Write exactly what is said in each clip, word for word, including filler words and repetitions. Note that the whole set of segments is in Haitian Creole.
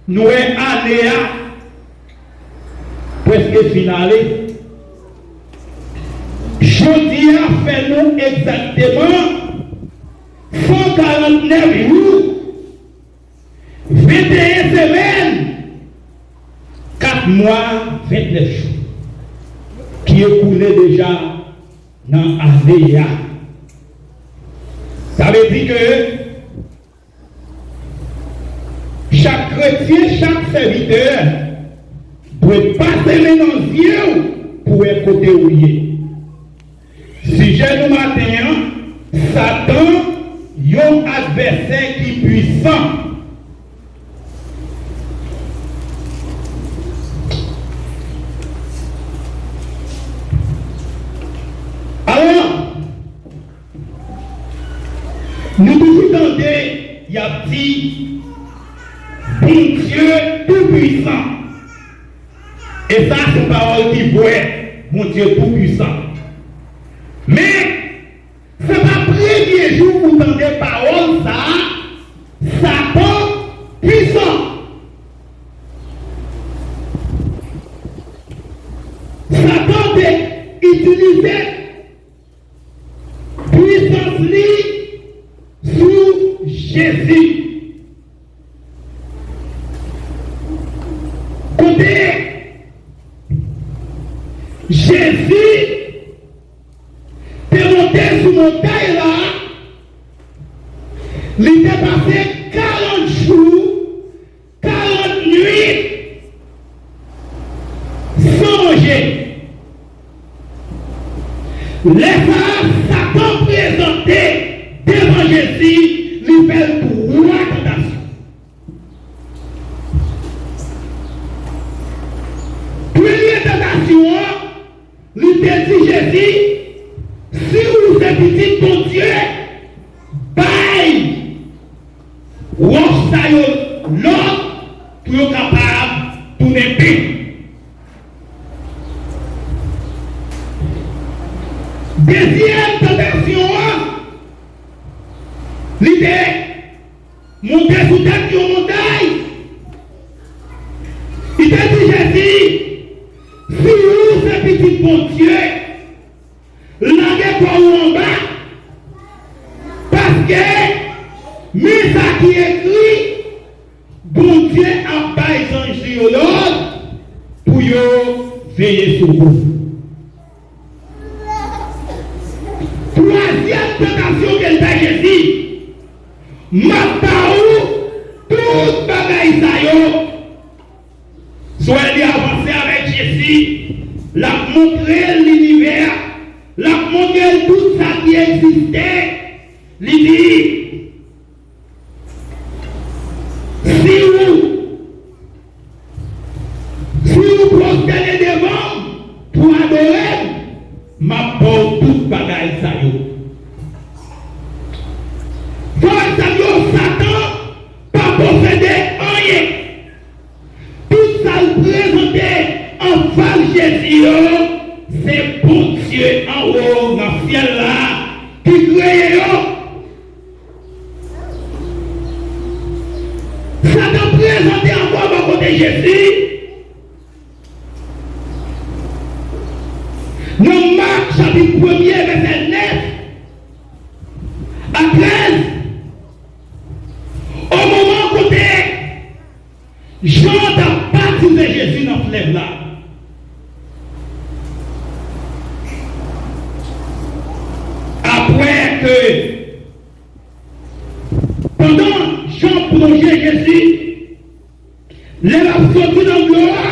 Nou wè ane a prèske fin ale. Jodi a fè nou egzakteman san karannèf jou, venteyen semèn, kat mwa, ventnèf jou ki ekoule deja nan ane a. Sa vle di ke chak kretyen, chak sèvitè dwe pase men nan zye w pou wè kote ou ye. Sijè nou maten an, Satan, yon advèsè ki pwisan. Alò, nou toujou tande y ap di, Bondye tou pwisan. E sa se pawòl ki vrè, Bondye tou pwisan. Men, se pa premye jou ou tande pawòl sa a, Satan pwisan. Satan te itilize pwisans li sou Jezi. Kote Jezi te monte sou montay la, li te pase karant jou, karant nuit san manje. Lè sa a, Satan prezante devan Jezi, li fè l twa tantasyon. Premye tantasyon an, li te di Jezi, si ou se pitit Bondye, bay wòch sa yo lòd pou yo kapab tounen pen. Dezyèm tantasyon an, li te monte sou tèt yon montay. Li te di Jezi, si ou se pitit Bondye, lage kò ou anba, paske men sa ki ekri, Bondye ap bay zanj li yo lòd pou yo veye sou ou. Twazyèm tantasyon ke l bay Jezi, m ap ba ou tout bagay sa yo. Swè li avanse avèk Jezi, l ap montre l linivè, l ap montre l tout sa ki egziste. Li di, si ou, si ou pwostène devan m pou adore m, m ap ba w tout bagay sa yo. Frè m, sè m yo, Satan pa posede anyen. Tout sa l prezante anfas Jezi yo, se Bondye anwo nan syèl la ki kreye yo. Satan prezante ankò bò kote Jezi. Nan Mak chapit premye, vèsè nèf a trèz, o moman kote Jan t ap batize Jezi nan flèv la. Apre ke, pandan Jan plonje Jezi, lè l ap soti nan dlo a,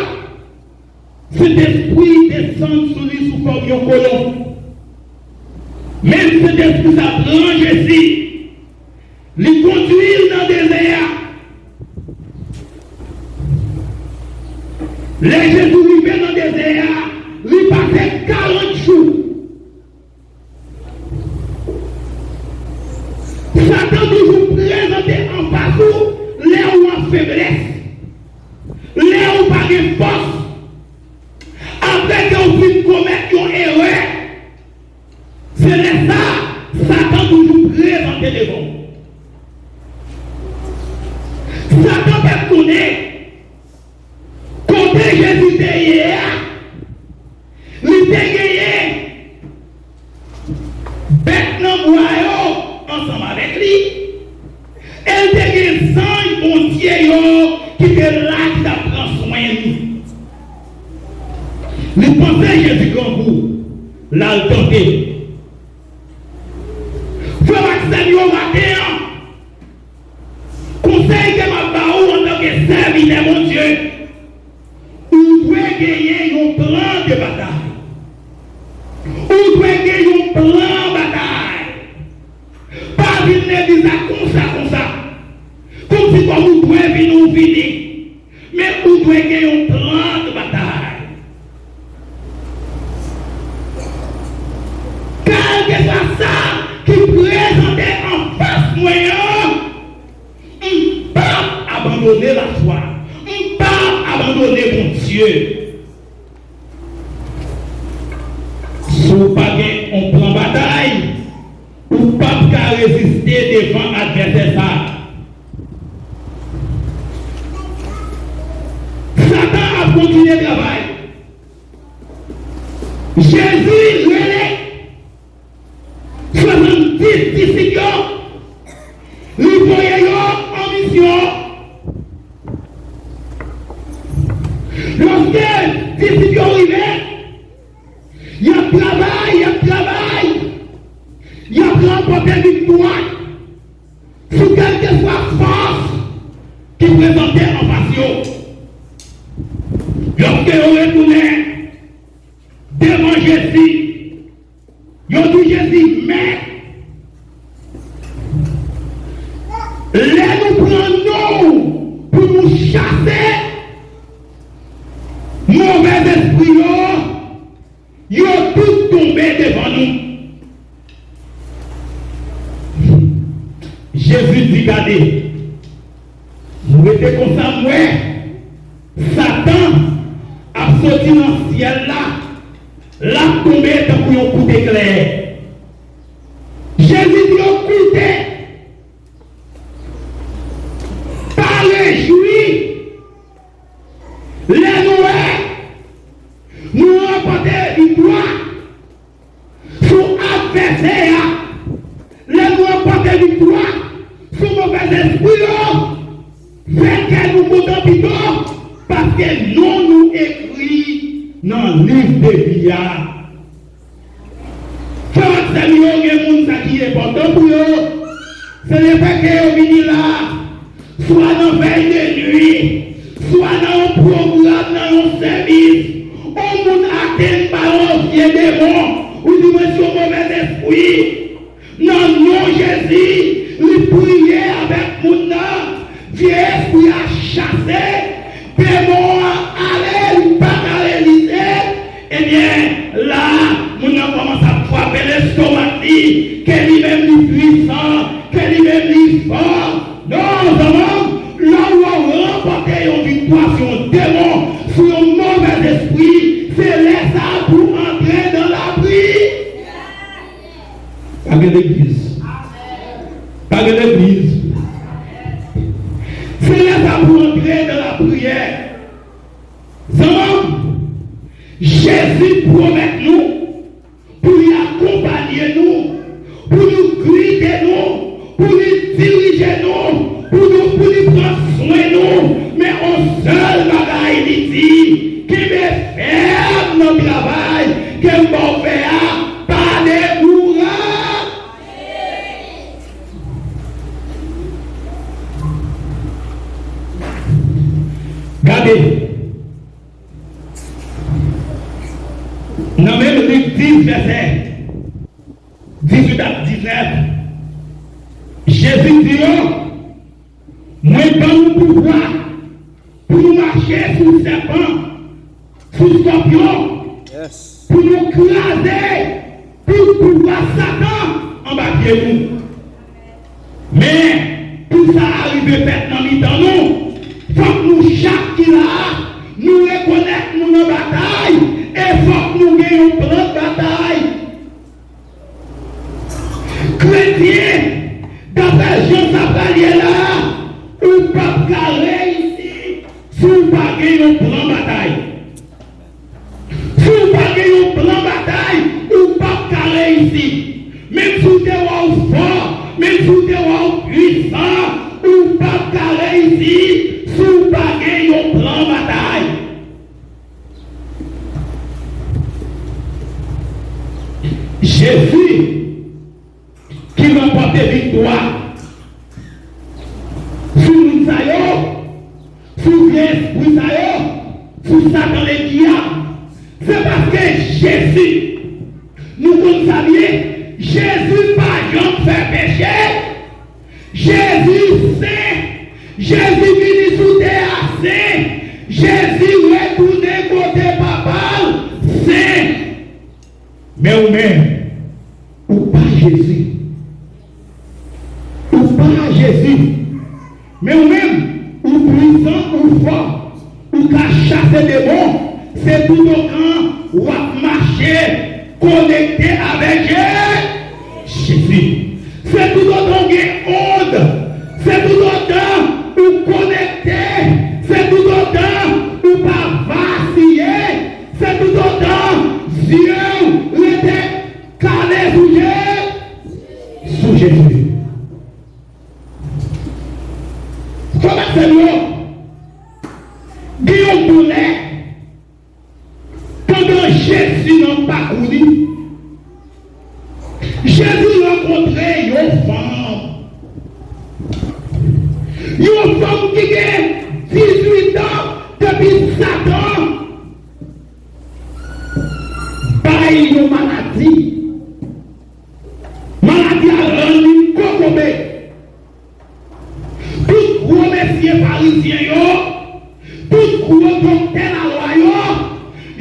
Sentespri desann sou li sou fòm yon kolon. Men Sentespri sa pran Jezi, li kondui l nan dezè a. Lè Jezi rive nan dezè a, li pase karant jou. Satan toujou prezante anfas ou lè ou an feblès, lè ou pa gen fòs, apre ke ou fin komèt yon erè. Se lè sa a, Satan toujou prezante devan w. Satan pa t konnen kote Jezi te ye a, li te genyen bèt nan bwa yo ansanm avèk li, e l te gen zanj Bondye yo ki te la, ki t ap pran swen li. Li panse Jezi grangou, l al tante l. Frè m ak sè m yo, maten an, konsèy ke m ap ba ou antanke sèvitè Bondye, ou dwe genyen yon plan de batay. Ou dwe gen yon plan batay. Pa vin legliz la konsa, konsa. Kòmsi kòm ou dwe vini, ou vini. Men ou dwe gen yon plan de batay. Kèlkeswa sa ki prezante anfas mwen an, m p ap abandone lafwa. M p ap abandone Bondye. Si w pa gen yon plan batay, ou p ap ka reziste devan advèsè sa a. Satan ap kontinye travay. Jezi rele swasanndis disip yo, li voye yo an misyon. Lòske disip yo rive, y ap travay, y ap travay, y ap ranpòte viktwa sou kèlkeswa fòs ki prezante anfas yo. Lòske yo retounen devan Jezi, yo di Jezi, Mèt, lè nou pran non w pou nou chase movèzespri yo, yo tout tonbe devan nou. Jezi di, Gade, m rete konsa, m wè Satan ap soti nan syèl la, l ap tonbe tankou yon kout eklè. Jezi di yo, Koute, pa rejwi lè nou wè nou ranpòte viktwa sou advèsè a, lè nou ranpòte viktwa sou movèzespri yo, fè kè nou kontan pito, paske non nou ekri nan liv de vi a. Frè ak sè m yo, gen moun sa ki enpòtan pou yo, se lefètke yo vini la, swa nan vèy de nwi, swa nan yon pwogram, nan yon sèvis, yon moun atenn pa yon vye demon, ou di, Mwen se yon movèzespri. Nan non Jezi, li priye avèk moun nan, vye espri a chase, demon an ale, li pa ka reziste. Ebyen, la, moun nan kòmanse ap frape lestomak li, ke li menm li pwisan, ke li menm li fò. Non, zanmi m, lè w ranpòte yon viktwa sou yon demon, sou yon movèzespri, se lè sa a pou w antre nan lapri. Pa gen legliz. Pa gen legliz. Se lè sa pou antre nan lapriyè. Zanmi m, Jezi pwomèt nou pou li akonpanye nou, pou nou gide nou, pou li dirije nou, pou nou, pou li pran swen nou. Men yon sèl bagay li di, kenbe fèm nan travay ke m ba w fè a, pa dekouraje. Gade, nan menm Lik dis, vèsè dizuit ak diznèf, Jezi di yo, Mwen ban nou pouvwa pou nou mache sou sèpan, sou skòpyon, pou nou kraze tout pouvwa Satan anba pye nou. Men, pou sa a rive fèt nan mitan nou, fòk nou chak ki la a, nou rekonèt nou nan batay, e fòk nou gen yon plan batay. Kretyen, daprè jan sa pral ye la a, ou p ap ka pa gen yon plan batay. Si w pa gen yon plan batay, ou p ap ka reyisi. Menm si w te wè w fò, menm si w te wè w pwisan, ou p ap ka reyisi si w pa gen yon plan batay. Jezi ki ranpòte viktwa sou moun sa yo, sou vye espri sa yo, sou Satan ledyab. Se paske Jezi, nou konn sa byen, Jezi pa janm fè peche. Jezi sen. Jezi vini sou tè a sen. Jezi retounen kote Papa l sen. Men ou menm, ou pa Jezi. Ou pa Jezi. Men ou menm, ou pwisan, ou fò. Ou ka chase demon. Se toutotan w ap mache konekte avèk Je-, Jezi. Se toutotan w gen ond. Se toutotan ou konekte. Se toutotan ou pa vasiye. Se toutotan zye w rete kale sou Je-, sou Jezi. Frè m ak sè m yo, gen yon bonè, pandan Jezi nan pakou li, Jezi rankontre yon fanm. Yon fanm ki gen dizuit an depi Satan bay yon maladi. Maladi a rann li kokobe. Tout gwo mesye farizyen yo, tout gwo doktè lalwa yo,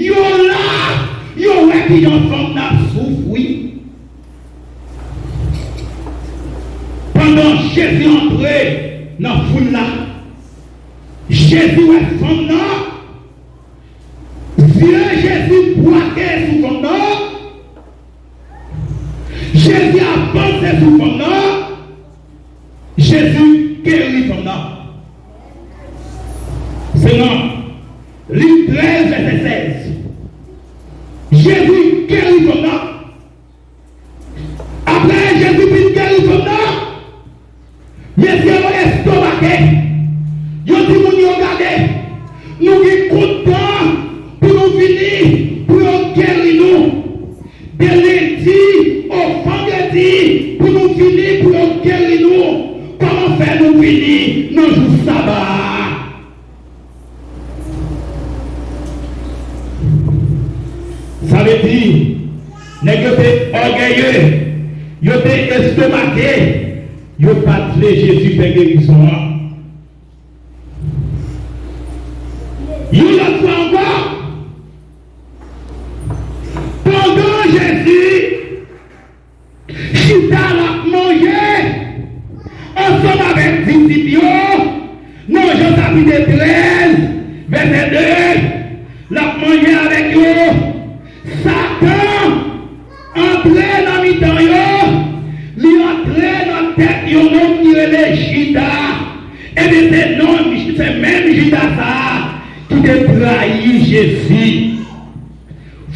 yo la, yo wè kijan fanm nan ap soufri. Pandan Jezi antre nan foul la, Jezi wè fanm nan, zye Jezi bwake sou fanm nan, Jezi avanse sou fanm nan, Jezi geri fanm nan. Se nan Lik trèz, vèsè sèz. Jezi geri fanm nan. Apre Jezi fin geri fanm nan, mesye yo estomake. Yo di moun yo, gade, nou gen kont tan pou nou vini pou yo geri nou. De lendi o vandredi pou nou vini pou yo geri nou. Kòman fè nou vini nan jou saba a? Sa vle di, nèg yo te ògèye, yo te estomake, yo pa t vle Jezi fè gerizon an. Yon lòt fwa ankò, pandan Jezi chita l ap manje ansanm avèk disip yo, nan Jan chapit trèz, vèsè de, l ap manje avèk yo. Satan antre nan mitan yo, li antre nan tèt yon nonm ki rele Jida. Ebyen, se nonm, se menm Jida sa a ki te trayi Jezi.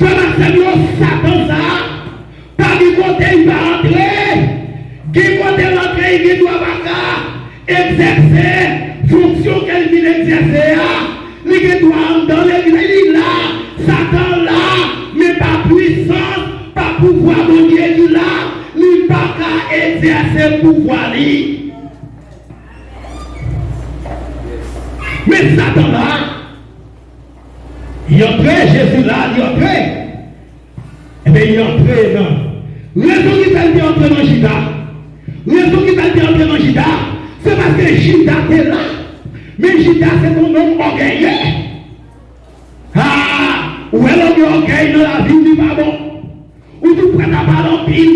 Frè m ak sè m yo, Satan sa a, pa gen kote li pa antre. Gen kote l antre, li gen dwa pa ka egzèse fonksyon ke l vin egzèse a. Li gen dwa anndan legliz, li la, Satan la, men pa pwisans, pa pouvwa Bondye ki la, li pa ka egzèse pouvwa li. Men Satan la, li antre, Jezi la, li antre. Ebyen, li antre nan. Rezon ki fè l te antre nan Jida. Rezon ki fè l te antre nan Jida, se paske Jida te la. Men Jida se te yon nonm ògèye. Ah, ou wè lè w gen ògèy nan lavi w, li pa bon. Ou tou prèt a pale anpil.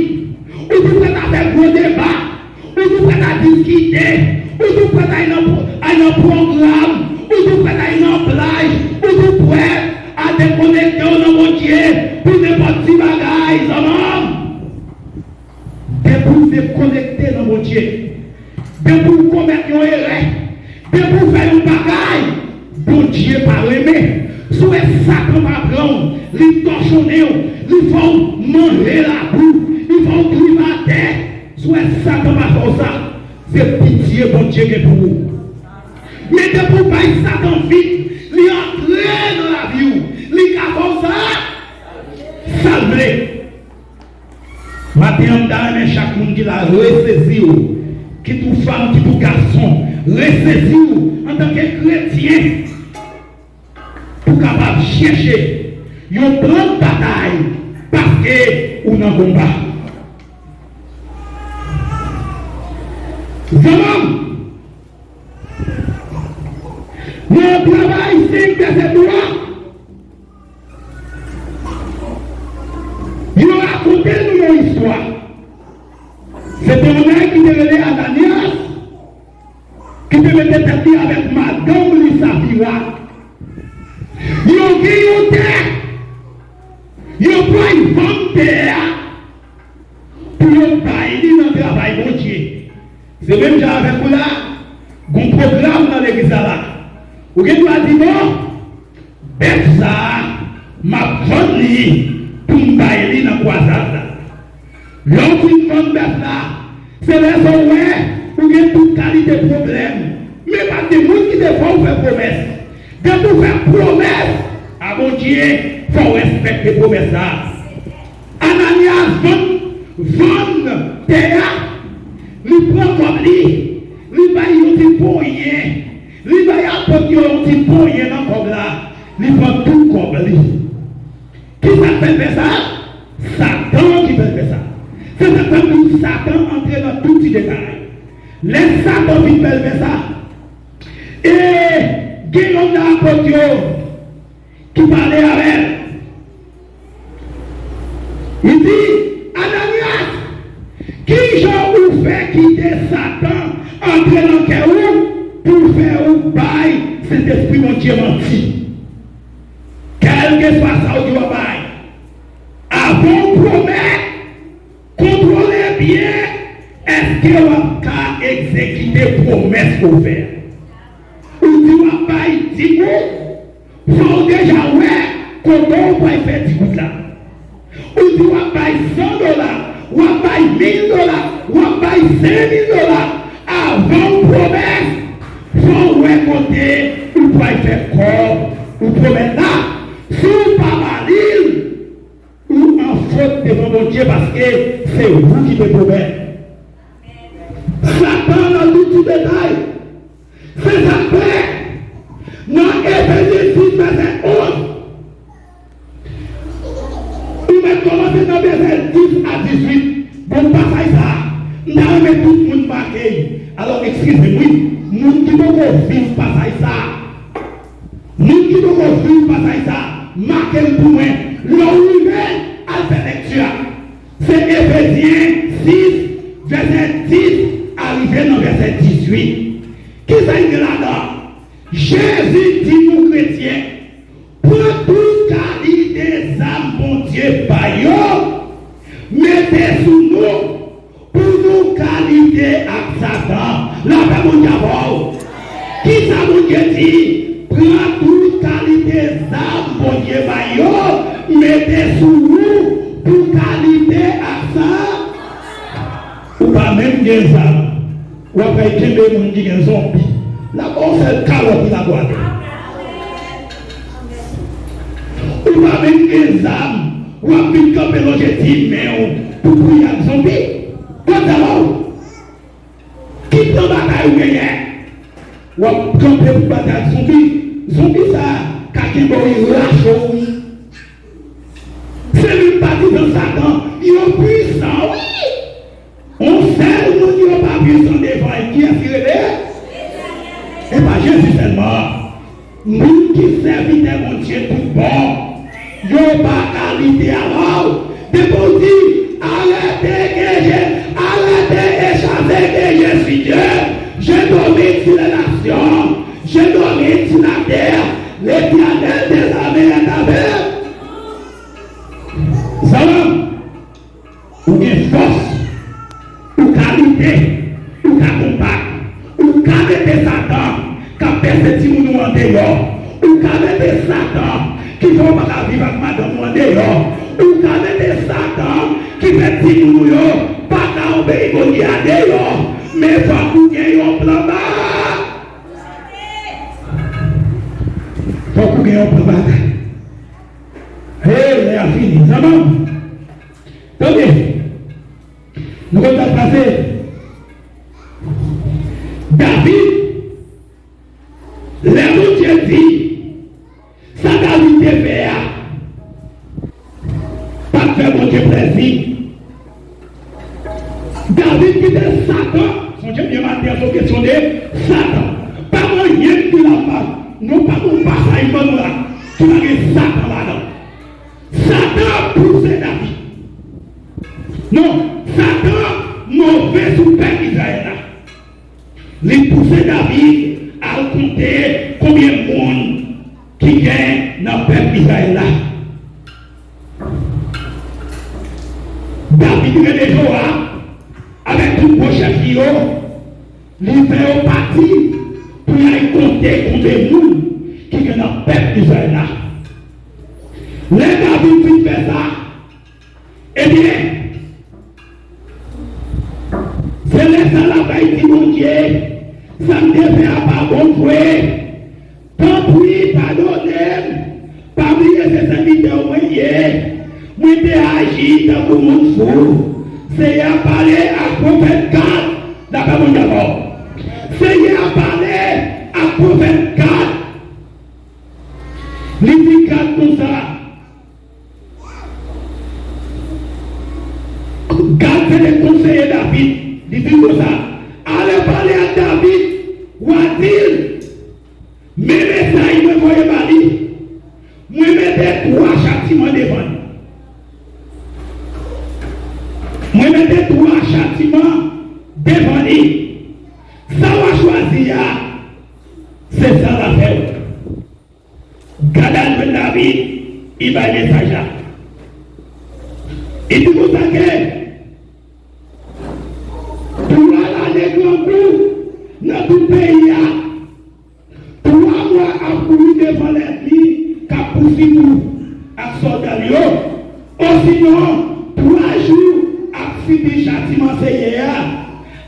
Ou tou prèt a fè gwo deba. Ou tou prèt a diskite. Ou tou prèt a al nan, al nan pwogram. Ou tou prèt a al nan plaj. Ou tou prèt a dekonekte w nan Bondye pou nenpòt ti bagay, zanmi m. Depi w dekonekte nan Bondye, depi w komèt yon erè, depi w fè yon bagay, Bondye Si w wè Satan pa pran w, li tòchonnen w, li fè w manje labou, li fè w drive atè, si w wè Satan pa fè w sa, se pitye Bondye gen pou ou. Men depi w bay Satan vit, li antre nan lavi w, li ka fè w sa, sa l vle. Maten an, m ta renmen chak moun ki la resezi w, kit ou fanm, kit ou gason, resezi w antanke kretyen, pou w kapab chèche yon plan batay, paske ou nan konba. Zanmi m, nan Travay senk vèsè twa, yo rakonte nou yon istwa. Se te yon nèg ki te rele Ananyas, ki te mete tèt li avèk madanm li Safira. Yo gen yon tè, yo pral vann tè a pou yo bay li nan travay Bondye. Se menm jan avèk ou la, gon pwogram nan legliz la la. Ou gen dwa di non, bèf sa a, m ap vann li pou m bay li nan kwazad la. Lè w fin vann bèf la, se lè sa w wè ou gen tout kalite pwoblèm. Men pa gen moun ki te fè w fè pwomès. Depi w fè pwomès a Bondye, fò w respekte pwomès la. Ananyas vann, vann tè a, li pran kòb li, li bay yon ti ponyen, li bay apot yo yon ti ponyen nan kòb la, li pran tout kòb li. Kisa k fè l fè sa? Satan ki fè l fè sa. Se sa k fè m di w Satan antre nan tout ti detay. Lè Satan fin fè l fè sa, e gen yonn nan apot yo ki pale avè l. Li di, Ananyas, kijan ou fè kite Satan antre nan kè ou pou l fè ou bay Sentespri Bondye manti? Kèlkeswa sa w di w ap bay, avan w pwomèt, kontwole byen èske w ap ka egzekite pwomès ou fè a. Ou di w ap bay dim ou, fò w deja wè kote w pral fè dim ou la. Ou di w ap bay san dola, w ap bay mil dola, w ap bay senk mil dola, avan w pwomèt, fò w wè kote ou pral fè kòb ou pwomèt la. Si w pa ba li l, ou an fot devan Bondye paske se ou ki te pwomèt. Satan nan tout ti detay. Se sa k fè, nan Efezyen sis vèsè onz, ou mèt kòmanse nan vèsè dis a dizuit. Bon, pasaj sa a, m ta renmen tout moun make l. Alò, eskize m, wi, moun ki poko viv pasaj sa a, moun ki poko viv pasaj sa a, make l pou mwen. Lè w rive, al fè lekti a. Se Efezyen sis, vèsè dis a rive nan vèsè dizuit. Kisa l gen ladan? Jezi di nou kretyen, pran tout kalite zam Bondye bay yo, mete sou nou pou nou ka lite ak Satan. Lapè Bondye avè w. Kisa Bondye di? Pran tout kalite zam Bondye bay yo, mete sou ou pou ka lite ak sa. Ou pa menm gen zam. W ap pral kenbe moun ki gen zonbi. L ap ba w sèl kalòt li pa pwale. Ou pa menm gen zam. W ap vin kanpe lonje ti men w pou priye ak zonbi. Kot zam ou? Ki plan batay ou genyen? W ap kanpe pou batay ak zonbi. Zonbi sa a ka kenbe w, li rache w, wi. Se menm patizan Satan, yo pwisan, wi. Yon sèl moun yo pa pwisan devan l, kiyès ki rele? E pa Jezi sèlman. Moun ki sèvitè Bondye tout bon, yo pa ka lite avè w. Depi w di, arrêtez que je, arrêtez et chassez que je suis Dieu, je domine sur les nations, je domine sur la terre, l'Éternel des armées est avec. Zanmi m, ou gen fòs, ou ka lite, ou ka konbat, ou ka mete Satan k ap pèse timoun ou andeyò, ou Ou ka mete Satan ki fè w pa ka viv ak madanm ou andeyò. Ou ka mete Satan ki fè timoun ou yo pa ka obeyi Bondye andeyò. Men fòk ou gen yon plan ba. Fòk ou gen yon plan batay. Hey, lè a fini. Zanmi m, tande. Nou konn sa k pase. David, lè Bondye di sa David te fè a pa t fè Bondye plèzi. David kite Satan, sonje byen maten an se yon kesyon de Satan. Pa gen anyen ki la pa, nou pa gen yon pasaj ban nou la ki pa gen Satan ladan. Satan ap pouse David. Non, Satan move sou pèp Izrayèl la. Li pouse David al konte konbyen moun ki gen nan pèp Izrayèl la. David rele Jowab avèk tout gwo chèf li yo. Li fè yo pati pou y al konte konbyen moun ki gen nan pèp Izrayèl la. Lè David fin fè sa, ebyen, se lè sa l ap bay di Bondye, sa m te fè a pa bon vre. Tanpri, padone m. Pa bliye se sèvitè w mwen ye. Mwen te aji tankou moun fou. Seyè a pale ak pwofèt Gad. Dapre Bondye akò. Seyè a pale ak pwofèt Gad. Li di Gad konsa. Gad se te konseye David. Li di l konsa, ale pale ak David, w a di l, men mesaj mwen voye ba li. Mwen mete twa chatiman devan li. Mwen mete twa chatiman devan li. Sa w a chwazi a, se sa l a fè w. Gad al jwenn David, li bay mesaj la. Li di konsa ke twa lane grangou nan tout peyi a. Twa mwa ap kouri devan lènmi k ap pousuiv ou ak sòlda l yo. Osinon, twa jou ap sibi chatiman Seyè a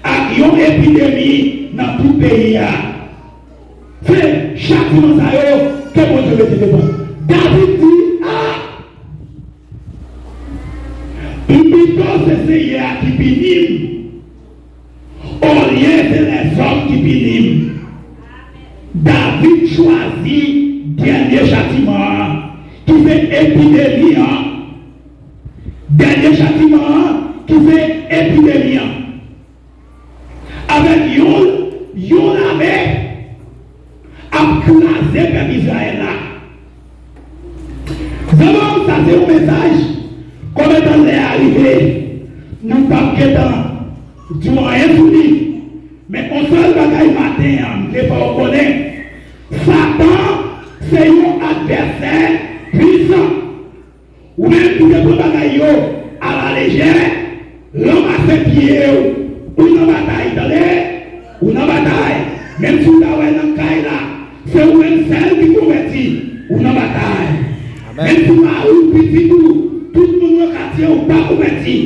ak yon epidemi nan tout peyi a. Se chatiman sa yo ke Bondye mete devan. David di, a! M pito se Seyè a ki pini m, olye se lèzòm ki pini m. David chwazi dènye chatiman an, ki se epidemi an. Dènye chatiman an, ki se epidemi an. Avèk yon, yon lame ap kraze pèp Izrayèl la. Zanmi m, sa se yon mesaj. Kòm etan lè a rive, nou p ap gentan di w anyen sou li. Men yon sèl bagay maten an, m vle fè w konnen, Satan se yon advèsè pwisan. Ou menm ki te pran bagay yo alalejè, lanmase pye w, ou nan batay, tande? Ou nan batay. Menm si w ta wè nan kay la, se ou menm sèl ki konvèti, ou nan batay. Menm si mari w, pitit ou, tout moun nan katye w pa konvèti,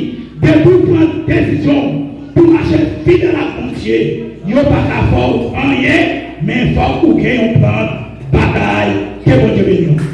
depi w pran desizyon w pou mache fidèl ak Bondye, yo pa ka fè w anyen, men fòk ou gen yon plan batay. Ke Bondye beni w.